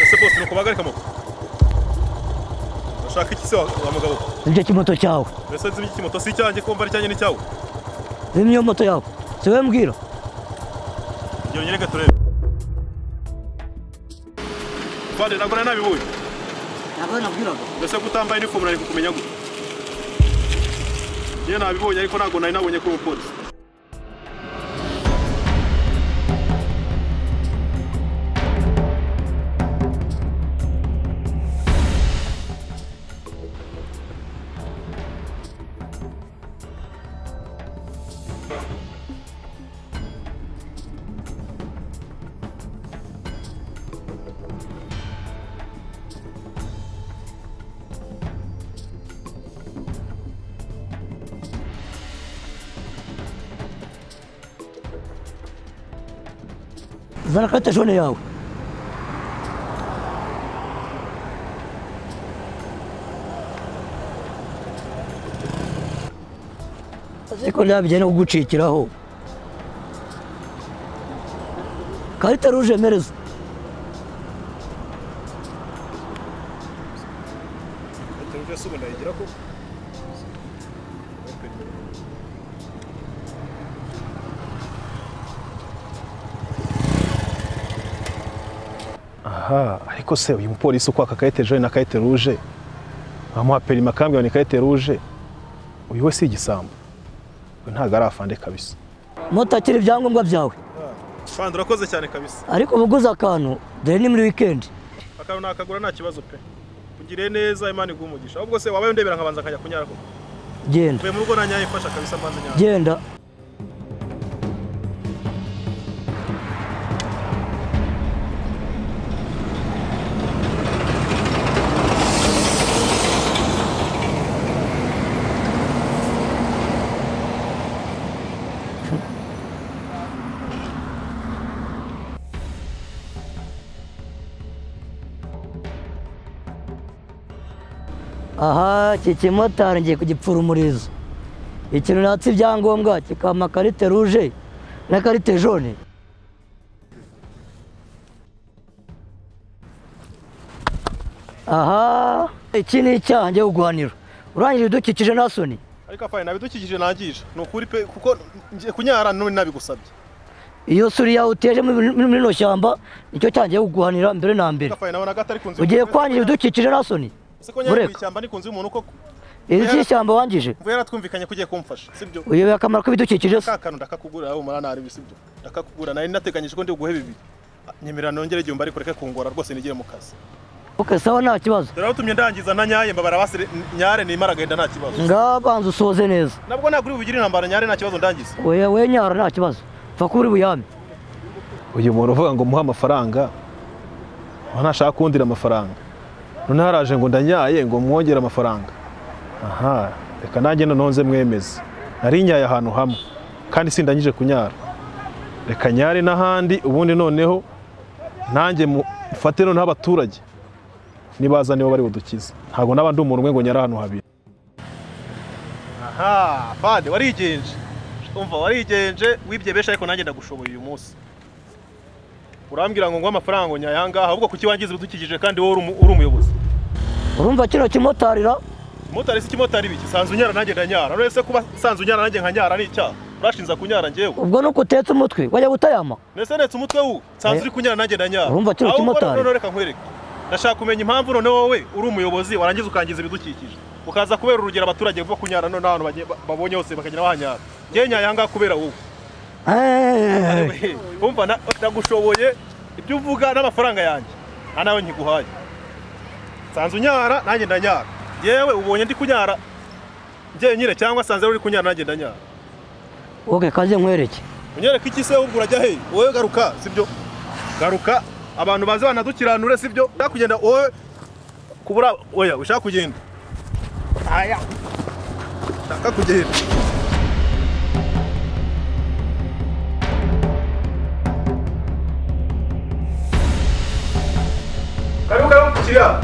Ese boss nuko bagarika moto. Urashaka iki se wa mugabo? Ibyo kimoto cyawe. Ese nzi iki moto si cyanjye kumva ari cyanjye ni cyawe. Zimyo moto yawe. Si we mbwira. Ngiye nyereka turebe. Fande ntabwo nari nabibonye. Ntabwo nabwiraga. Mbese kutambaye uniform nari kukumenya gute? Ngiye nabibonye ariko ntabwo nari nabonye ko umupolisi. Zana karita jaune yawe. Ariko nabigenda kugucikiraho. Karita rouge mereza. Karita rouge se ubu ndayigira ko? Aha, ariko se uyu mupolisi ukwaka karite jaune na karite rouge bamuha perima akambwira ni karite rouge, uyu we si igisambo, we ntabwo ari afande kabisa. Moto akira ibyangombwa byawe. Fande urakoze cyane kabisa. Ariko ubuguze akantu dore ni muri weekend. Akantu nakagura nta kibazo pe. Ugire neza Imana iguhe umugisha. Ahubwo se wabaye ndebera nkabanza nkajya kunyara koko. Genda. Mvuye mu rugo nanyaye ifasha kabisa mbanze nyara. Genda. Aha, iki kimotari ngiye kugipfura umurizo. Ikintu natse ibyangombwa kikampa karite rouge na karite jaune. Aha, iki ni icyaha ngiye kuguhanira. Urangije ibidukikije nta soni. Ariko afande nabidukikije nangije. Ni ukuri pe kuko ngiye kunyara none nabigusabye. Iyo suri yawe uteje muri rino shyamba nicyo cyangiye kuguhanira mbere na mbere. Afande nabonaga atari kunzi. Ugiye kwangiza ibidukikije nta soni. Siko nyari ishyamba nikunze umuntu koko. Iri shyamba wangije. Mvuye yaratwumvikanye kugiye kumfasha, sibyo? Uyobe akamaro k'ibidukikije se. Kakanu ndakakugura aho mara nari sibyo. Ndakakugura nari nateganyije ko ndi uguhe bibiri. Nyemera nongere igihumbi ariko reke kungora rwose nigire mu kazi. Okay, sawa nta kibazo. Dore utumye ndangiza na nyaye mbabara basire nyare nimara agenda nta kibazo. Ngabanza usoze neza. Nabwo naguri bugire intambara nyare nta kibazo ndangiza. Oya we nyara nta kibazo. Pfa kuri buyame. Uyu muntu uvuga ngo muha amafaranga. Ntashaka kundira amafaranga. None haraje ngo ndanyaye ngo mwongere amafaranga. Aha, reka nanjye nonze mwemeze. Nari nyaye ahantu hamwe kandi sindangije kunyara. Reka nyare n'ahandi ubundi noneho nanjye mufate noneho abaturage. Nibaza nibo bari budukize. Ntago naba ndi umuntu umwe ngo nyara ahantu habiri. Aha, fande warigenje. Umva warigenje wibye besha ariko nanjye ndagushoboye uyu munsi. Urambwira ngo ngo amafaranga ngo nyayangaha ahubwo kuki wangiza ibidukikije kandi wowe uri umuyobozi. Urumva kino kimotarira? Motari si kimotari biki sanzu unyara nanjye ndanyara. None se kuba sanzu unyara nanjye nkanyara ni icyaha? Urashinza kunyara njyewe. Ubwo nuko utetse umutwe wajya gutayama. Nese netse umutwe wu sanzu uri kunyara nanjye ndanyara. Urumva kino kimotari? None reka nkwereke. Ndashaka kumenya impamvu none wowe uri umuyobozi warangiza ukangiza ibidukikije. Ukaza kubera urugero abaturage bo kunyara none ahantu babonye hose bakagera bahanyara. Njye nyayanga kubera wowe. Umva ndagushoboye ibyo uvuga n'amafaranga yanjye nta nawe nkiguhaye. Sanzu unyara nanjye ndanyara. Yewe ubonye ndi kunyara njye nyine cyangwa sanze uri kunyara nanjye ndanyara. Okay, kaze nkwereke. Unyereke iki se ubwo urajya he? Wowe garuka sibyo? Garuka abantu baze banadukiranure sibyo? Ushaka kugenda wowe kubura oya ushaka kugenda. Aya. Ushaka kugenda. Karibu karibu mkiriya.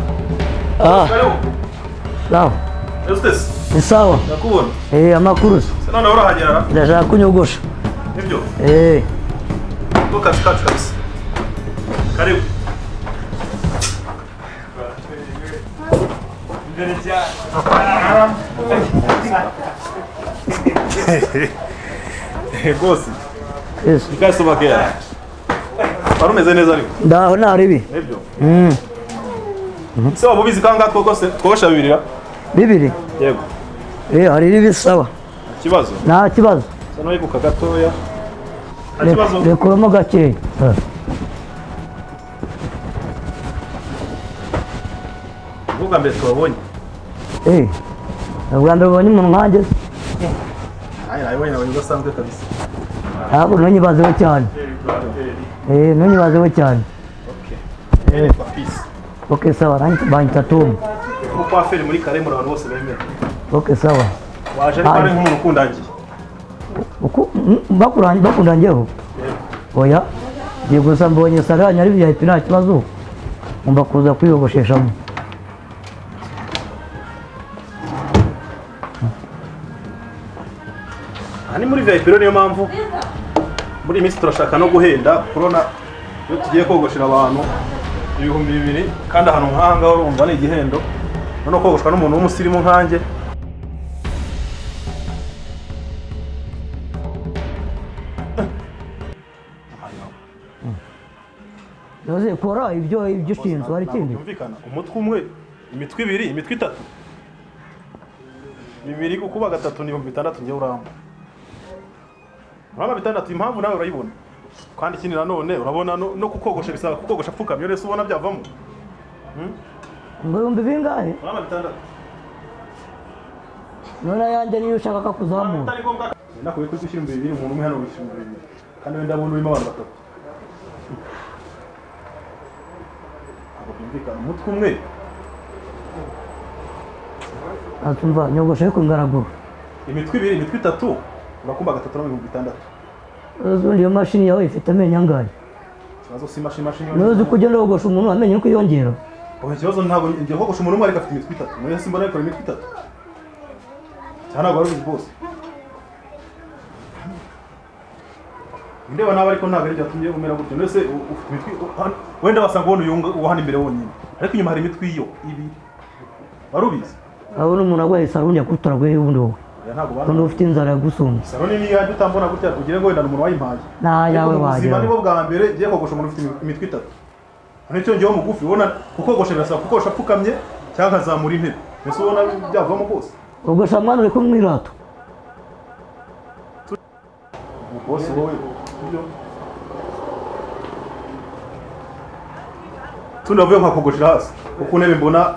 Ah. Karibu. Sawa. Eustace. Ni sawa. Ndakubona. Amakuru. Se none urahagera? Ndashaka kunyogosha. Nibyo? Eh. Ngo kazi kacu kabisa. Karibu. Rwose. Yes. Ikasobakera. Wari umeze neza ariko. Ndaho nta ribi. Nibyo. Se waba ubizi kangahe twogosha bibiri? Bibiri? Yego. Hari ibisaba. Ikibazo? Nta kibazo. Sa n'uwibuka gatoya. Nta kibazo. Rekuramo gakeya. Ubwa mbere tubabonye. Ubwa mbere ubonye umuntu nkanjye. Ayi nabibonye nabonye udasanzwe kabisa. Ntabwo ntunyibazeho cyane. Ntunyibazeho cyane. Okay. Nitwa Peace. Okay sawa, banyita Tom. Umukwaferi muri Karemura abantu bose bemera. Okay sawa. Waje ariko ari nk'umuntu ukundangiye. Bakundangiyeho? Oya. Ngiye gusa mbonye salon ari VIP nta kibazo. Ngomba kuza kwiyogosheshamo. Aha ni muri VIP rero, niyo mpamvu muri iyi minsi turashaka no guhenda kurona iyo tugiye kogoshera abantu 2000 kandi ahantu nk'aha ngaha urumva ni igihendo, noneho kogoshwa n'umuntu w'umusirimu nkanjye. Yoze kora ibyo ushinzwe hari ikindi byumvikana. Umutwe umwe, imitwe ibiri, imitwe itatu, bibiri gukuba gatatu ni 6000. Ngiye uramba uramba 6 impamvu nawe urayibona. Kandi ikindi nanone urabona no kukogosha bisaba kukogosha apfukamye, rero ubona byavamo. Ngo ibihumbi bingahe? Uramba 6. None yanjye niyo ushaka ko kuzamura. Nakubwiye ko ushyira 2000 umuntu umwe hano wishyura 2000 kandi wenda ndabona urimo abantu batatu. Ntabwo byumvikana umutwe umwe. Atumva nyogoshe ku ngaraguro. Imitwe ibiri, imitwe itatu, urakumba gatatu na 6000. Uzundi iyo mashini yawe ifite amenyo angahe? Ikibazo si imashini. Nuzi kugenda wogosha umuntu amenyo uko yongera. Oya ikibazo ntabwo ngiye kogosha umuntu umwe ariko afite imitwe itatu. None simbona ariko imitwe itatu. Cyane ntabwo ari ubizi bose. Ndeba nawe ariko ntabwo ari byatumye umera gutyo. None se ufite imitwe wenda wasanga ubona uyu hano imbere wonyine. Ariko inyuma hari imitwe iyo ibiri. Wari ubizi? Abona umuntu agwaye saruni yakutaragwe ubundi wowe. Ntabwo ufite inzara yagusumba. Saruni ni yaje utambona gutya ugire ngo wenda umuntu wayimpaye. Na yawe waje. Ubuzima nibo bwa mbere ngiye kogosha umuntu ufite imitwe itatu. Hano icyo ngiye mugufi ubona kukogosha birasaba kukogosha apfukamye cyangwa nkazamura intebe. Mbese ubona byavamo bose. Ogosha mwana uri kumwirato. Bose wowe. Tundi avuye nkakogoshera hasi. Kuko intebe mbona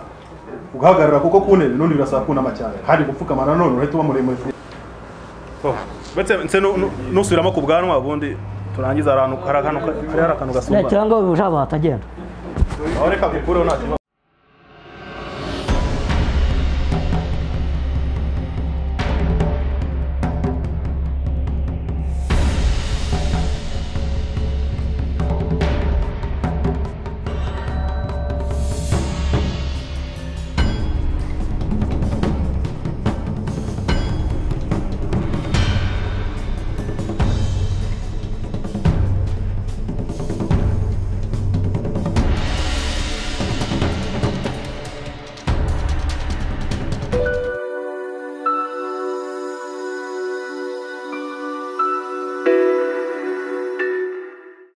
ugahagarara kuko ku ntebe nundi birasaba kunama cyane kandi gupfukama nanone urahita uba muremure. Betse nse nusubiramo ku bwanwa ubundi turangiza ahantu hari akantu gasumba. Cyangwa ushaka batagenda. Aho reka bikureho nta kibazo.